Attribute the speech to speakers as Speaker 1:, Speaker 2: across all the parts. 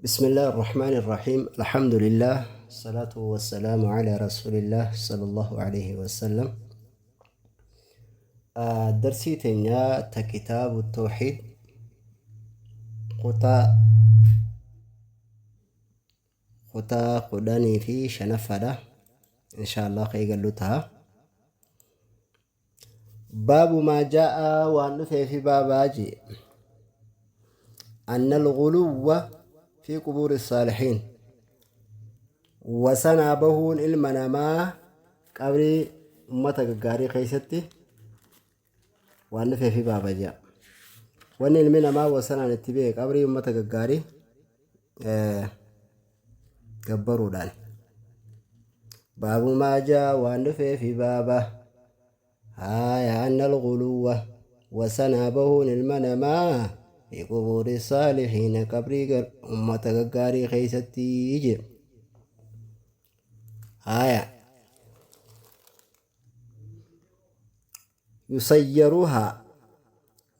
Speaker 1: بسم الله الرحمن الرحيم الحمد لله الصلاة والسلام على رسول الله صلى الله عليه وسلم. درسي تنيا كتاب التوحيد kutaa kutaa 15ffaadha insha Allah ka eegallu taha. Baabu maa jaa'a waan dhufeefi baabaa jee anna alguluwwa fi qubuuri saalihiin wasanaa bahuun ilma namaa qabrii ummata gaggaarii keessatti waan dhufeefi baaba jea. Wanni ilmi namaa wasanaan itti beeke qabrii ummata gaggaarii gabbaruudhaan. Baabu maa jaa waan dhufeefi baaba haaya anna alguluwwa wasanaa bahuun ilma namaa fi qubuuri saalihiina qabrii ummata gaggaarii keessatti jee. Haaya yusayyaruhaa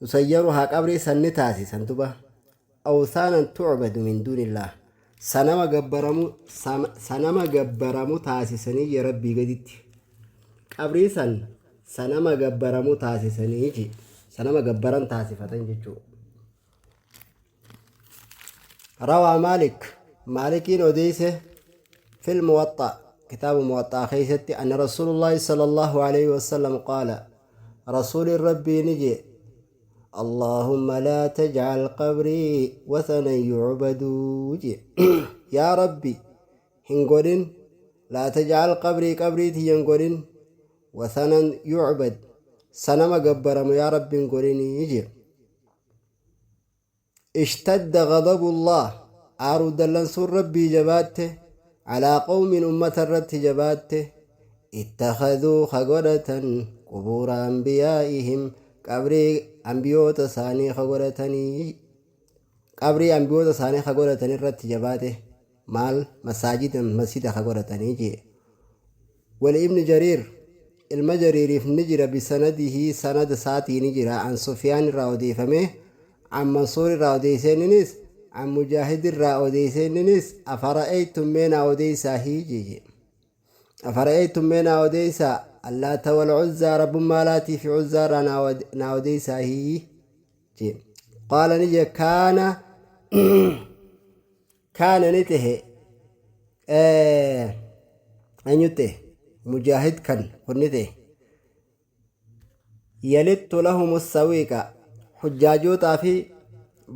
Speaker 1: yusayyaruhaa qabrii san ni taasisan duba awthaanan tucbadu min duunillaah sanama gabbaramu sanama gabbaramu taasisanii jee rabbii gaditti qabrii san sanama gabbaramu taasisanii jee sanama gabbaran taasifatan jechuu. روى مالك مالكين أوديسه في الموطأ كتاب الموطأ خيستي أن رسول الله صلى الله عليه وسلم قال رسول ربي نجي اللهم لا تجعل قبري وثنا يعبد يا ربي هنقولن لا تجعل قبري قبري تينقولن وثنا يعبد سنما قبرم يا ربي نقولن يجي. اشتد غضب الله aaruu dallansuun rabbii jabaatte calaa qawmin ummata irratti jabaatte ittakhaduu ka godhatan qubuura anbiyaa'ihim qabrii ambiyoota isaanii ka godhatanii qabrii ambiyoota isaanii ka godhatan irratti jabaate maal masaajida masjida ka godhatanii jee. ولابن جرير ilma jariiriif ni jira bisanadihi sanada isaatii ni jira an sufyaan irraa odeeffame an mansuur irraa odeesseenninis an mujaahid irraa odeesseenninis afara'aytum mee naa odeessaa hiijeje afara'aytum mee naa odeessaa allaata wal cuzzaa rabbummaa laatii fi cuzzaa irraa naa odeessaa hii je. Qaala ni je kaana kaana ni tahe eenyu ta'e mujaahid kan kun ni ta'e yalittu lahum sawiiqa hujjaajootaa fi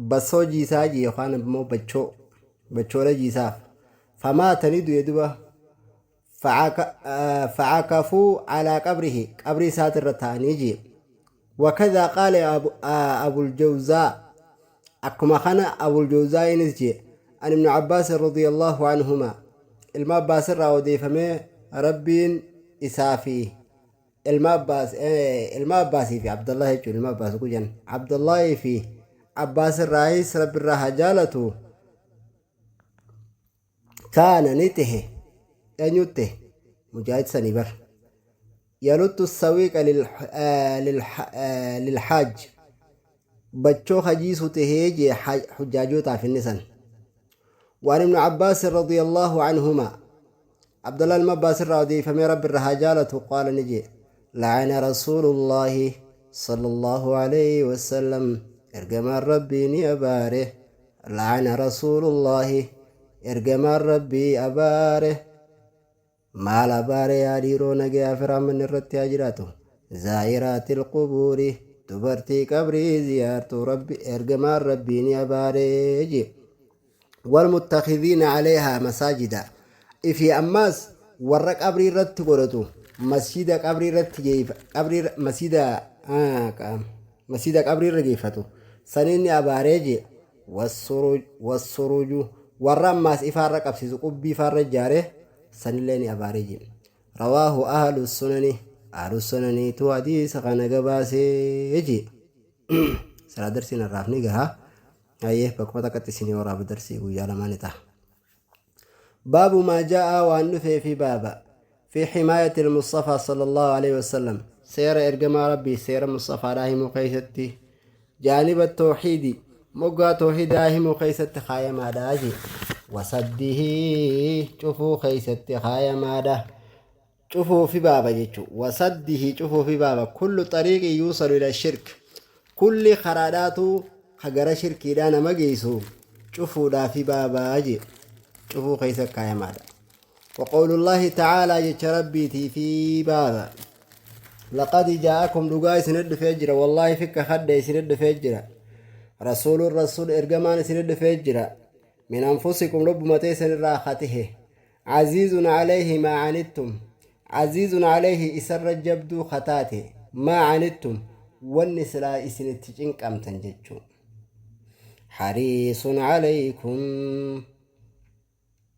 Speaker 1: bassoo jiisaa jee yookaan immoo bachoo bachoodha jiisaaf famaata ni du'e duba facakafuu calaa qabrihi qabrii isaatirra ta'anii jee. وكذا قال أبو الجوزاء أكما خنا أبو الجوزاء نسجي عن ابن عباس رضي الله عنهما ilma Abbaas irraa odeeffamee rabbiin isaa fi ilma Abbaas ilma Abbaasii fi Abdallah jechuun ilma Abbaas gujan Abdallahii fi Abbaas irraayis rabbi irraa haa jaalatu kaana ni tahe eenyutti tahe mujaahid sanii bar yaluttu sawiiqa lilhaaj bachoo hajiisu tahee jee hujjaajootaaf inni san. وعن ابن عباس رضي الله عنهما عبد الله المباس الرادي فمن رب الرهاجالة قال نجي لعن رسول الله صلى الله عليه وسلم إرجم ربي أباره لعن رسول الله إرجم ربي أباره maal abaare yaa dhiiroo nagayaa fi rahmanni irratti haa jiraatu zaa'iraati alqubuuri dubartii qabrii ziyaartu rabbi ergamaan rabbii ni abaaree jee walmuttakidiina calayhaa masaajida ifii ammaas warra qabrii irratti godhatu masjida qabrii irratti geeyfa qabrii masjida masjida qabrii irra geeffatu saniin ni abaaree jee wassuruju warra ammaas ifaarra qabsiisu qubbii ifaarra ijaare sanillee ni abaaree jee. Rawaahu ahlu sunani ahlu sunaniitu hadiisa kana gabaasee jee. Silaa darsiin har'aaf ni gaha. Hayyee bakkuma takkatti isinii waraaba darsii guyyaa lamaa ni ta'a. Baabu maa jaa'a waan dhufee fi baaba fi himaayati al-Mustafa sallallahu alaihi wasallam seera ergamaa rabbii seera Mustafaadhaa himuu keessatti jaaniba tawxiidi Moggaa toohidaa himuu keeysatti kaayamaadha je. Wasaddihi cufuu keeysatti kaayamaadha. Cufuufi baaba jechu. Wasaddihi cufuufi baaba. Kullu xariiqi yuusalu ila shirk. Kulli karaadhaatu ka gara shirkiidhaa nama geeysu cufuudhaafi baabaa je. Cufuu keeysa kaayamaadha. وقول الله تعالى جتش ربيتي في بابا لقد جاءكم دقاء سند فجرة والله فك خد سند فجرة رسول الرسول إرجمان سند فجرة من أنفسكم رب متيسن راخته عزيز عليه ما عنتم عزيز عليه إسر جبدو خطاته ما عنتم والنسلا إسنتجنك أم تنججو حريص عليكم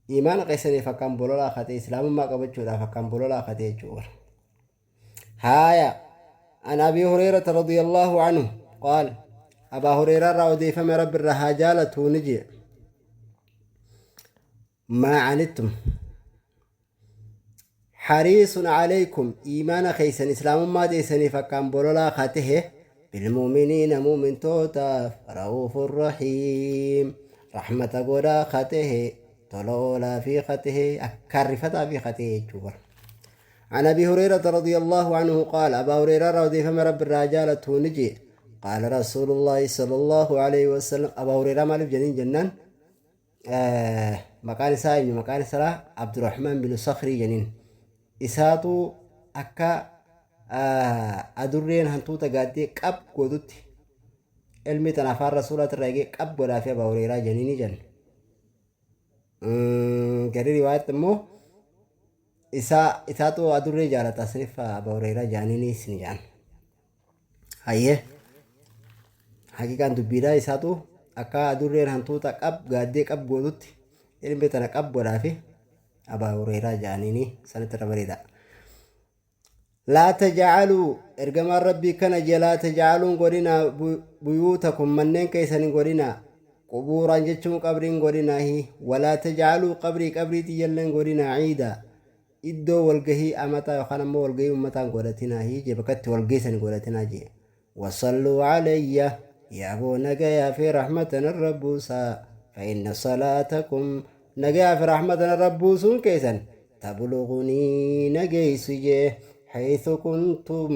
Speaker 1: iimaana keessaniif akkaan bololaa kate islaamummaa qabachuudhaaf akkaan bololaa kate jechuudha. Haaya an Abii Hurayrata radiyallahu anhu qaal Abaa Hureyraa irraa odeeffame Rabbi irraa haa jaalatuu ni jee maa anittum hariisun alaykum iimaana keessan islaamummaa teessaniif akkaan bololaa katehe bilmuuminiina muumintootaaf ra'uufun rahiim rahmata godhaa katehe tola oolaa fi katehe akkaan rifataa fi katehe jechuu bara. عن أبي هريرة رضي الله عنه قال أبا هريرة رضي فما رب الرجال تونجي قال رسول الله صلى الله عليه وسلم أبا هريرة مالف جنين جنان Maqaan isaa eenyu? Maqaan isaa Abdurrahmaan bin Sakhrii janiin. Isaatu akka adurreen hantuuta gaaddee qab gootutti ilmi tan afaan rasuulaati irraa eegee qab godhaa fi Abaa Hureyraa janiini jan. Garii riwaayaatti immoo isaa isaatu adurree jaalata asiniif Abaa Hureyraa jaaniini isin jaan. Hayyee. Haqiqaan dubbiidhaa isaatu akka adurreen hantuuta qab gaaddee qab gootutti ilmi tana qab godhaafi Abaa Hureyraa jaaniini sanitti irra bareeda. Laa tajacaluu ergamaan Rabbii kana jee laa tajacaluun godhinaa buyuutakum manneen keessan hin godhinaa qubuuraan jechuun qabriin godhinaahi walaa tajacaluu qabrii qabrii tiyyalleen godhinaa ciidaa iddoo walgahii amataa yookaan ammoo walgahii ummataa hin godhatinaahi jee bakka itti walgeessan hin godhatinaa jee wasalluu alayya yaaboo nagayaa fi rahmata narra buusaa fa inna salaatakum nagayaa fi rahmata narra buusuun keessan tablughunii nageessu jee haythu kuntum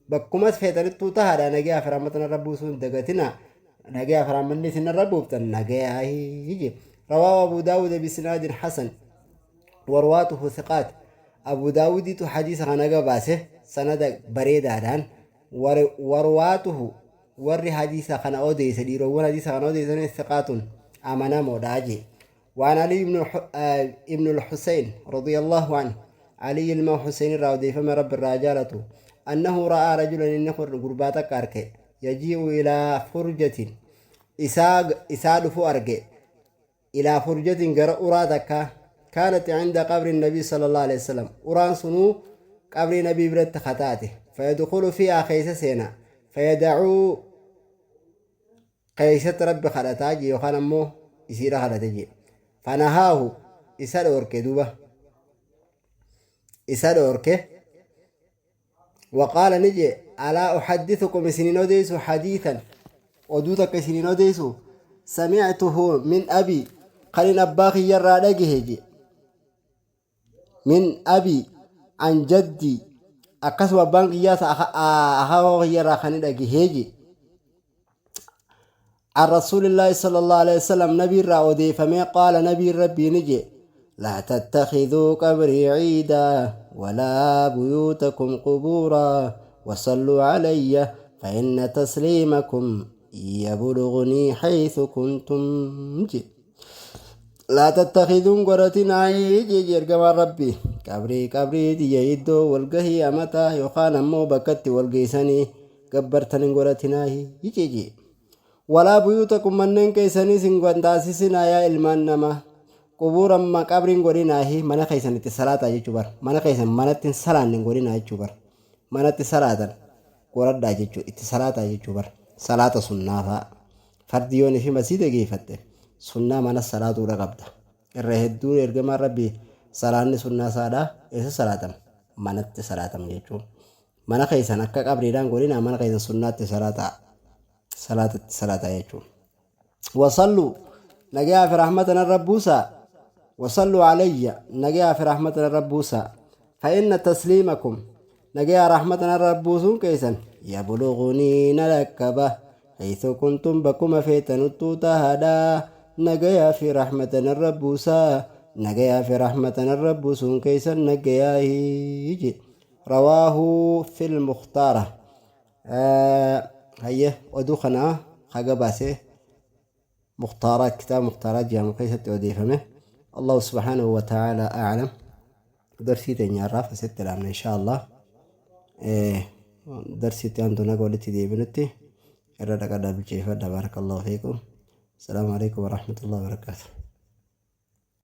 Speaker 1: bakkumas feetanittuu tahaadha nagayaa fi rahmata narra buusuu hin dagatinaa nagayaa fi rahmanni isin narra buuftan nagayaa jee rawaahu abu daawuda bisinaadin hasan warwaatuhu siqaat abu daawudiitu hadiisa kana gabaase sanada bareedaadhaan warwaatuhu warri hadiisa kana odeeyse dhiirowwan hadiisa kana odeeysan siqaatun amanamoodha jee وعن علي بن الحسين رضي الله عنه علي ilma حسين irraa odeeffame rabbi irraa jaalatu أنه رأى رجلا inni kun gurbaa takka arke يجيء إلى فرجة isaa dhufu arge ilaa furjatin gara uraa takka kaanat cinda qabri nabii sala allahu alaihi wasallam uraan sunuu qabrii nabii biratti kataate fayadkhulu fiihaa keeysa seena fayadacuu keeysatti rabbi kadhataa jee yookaan ammoo isiidha kadhate jee fanahaahu isa dhoorke duuba isa dhoorke Waqaala ni jee alaa uxaddithukum isinin odeeysu hadiithan oduu takka isinin odeeysu samictuhu min abii kanin abbaa kiyyarraa dhagahe jee min abii an jaddii akkasuma abbaan kiyyaas akaakoo kiyyarraa kani dhagahee jee عن رسول الله صلى الله عليه وسلم نبي را أوديفمي قال نبي ربي نجي لا تتخذوا قبري عيدا ولا بيوتكم قبورا وصلوا علي فإن تسليمكم يبلغني حيث كنتم جي لا تتخذون قرتنا يجي ergamaan rabbi qabrii qabrii tiyya iddoo walgahii amataa yookaan ammoo bakkatti walgeessanii gabbartan hin godhatinaa hijeje walaa buyuutakum manneen keessaniis hin taasisinaa yaa ilmaan namaa qubuura amma qabriin godhinaahi mana keessan itti salaataa jechuu bar mana keessan manatti hin salaanne hin godhinaa jechuu bar manatti salaatan godhadhaa jechuu itti salaataa jechuu bar salaata sunnaa fa'a fardi yoon ifi masiida geeffatte sunnaa mana salaatuudha qabda irra hedduun ergamaan rabbii salaanni sunnaa isaadhaa eessa salaatama manatti salaatama jechuun Mana keessan akka qabriidhaan godhinaa mana keessan sunnaatti salaataa salaatatti salaataa jechuun. Wasalluu nagayaa fi rahmata narra buusaa. Wasalluu alayya nagayaa fi rahmata narra buusaa. Fa'inna tasliimakum nagayaa rahmata narra buusuun keessan yablughunii na dhaqqaba. Haythu kuntum bakkuma feetanuttuu tahaadhaa nagayaa fi rahmata narra buusaa. Nagayaa fi rahmata narra buusuun keessan nagayaahi jedhe. Rawaahu fil mukhtaara. Hayyee oduu kana ka gabaase mukhtaaraat kitaaba mukhtaaraat jedhamu keessatti odeeffame. Allahu subhaanahu wa ta'ala a'lam. Darsii teenya har'aaf asitti dhaabna insha Allah. Darsiitti aantu naga walitti deebinutti irra dhaqadhaa bilcheeffadha. Barakallahu fiikum. Assalaamu alaikum warahmatullahi wabarakaatuh.